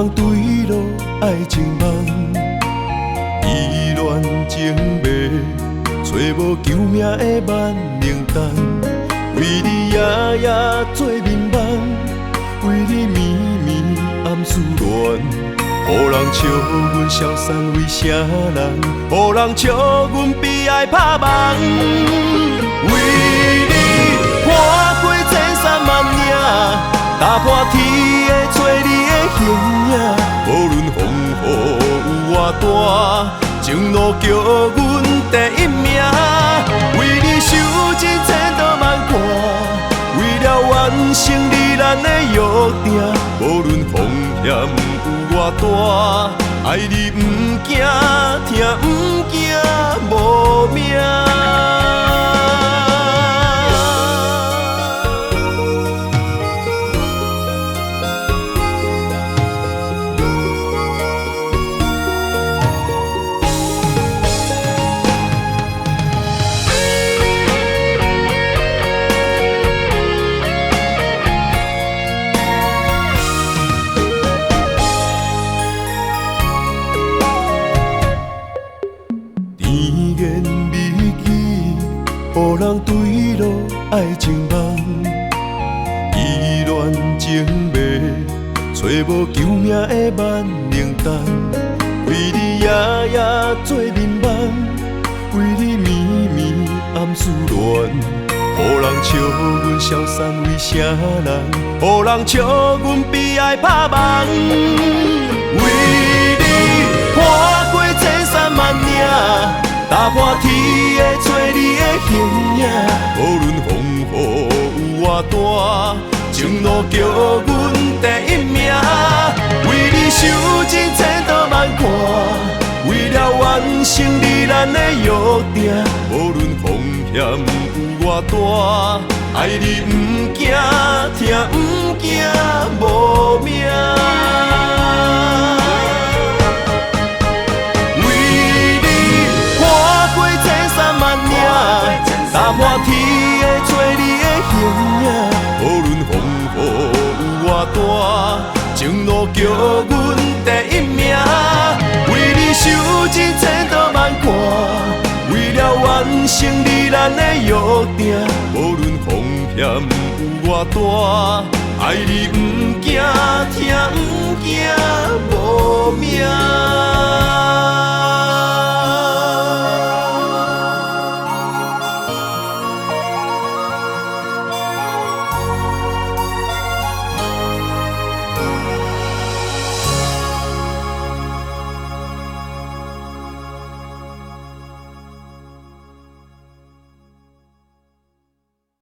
人坠落愛情網，意亂情迷，揣無救命的萬靈丹。為你夜夜做眠夢，為你暝暝暗思戀。予人笑阮痟瘦為啥人？予人笑阮悲哀拍夢。為你跨過千山萬嶺，踏破鐵鞋揣你的形影。無論風雨有偌大，情路叫阮第一名。為你受盡千刀萬剮，為了完成你咱的約定。無論風險有偌大，愛你毋驚疼，毋驚無命。甜言蜜語，予人墜落愛情網，意亂情迷，揣無救命的萬靈丹。為你夜夜做眠夢，為你暝暝暗思戀。予人笑阮痟瘦為啥人？予人笑阮悲哀拍夢。為你跨過千山萬嶺，踏破鐵鞋揣你的形影。無論風雨有偌大，情路叫阮第一名。為你受盡千刀萬剮，為了完成你咱的約定。無論風險有偌大，愛你毋驚疼，毋驚無命。為你跨過千山萬嶺，踏破鐵鞋揣你的形影。無論風雨有偌大，情路叫阮第一名。為你受盡千刀萬剮，為了完成你咱的約定。無論風險有偌大，愛你毋驚疼，毋驚無命。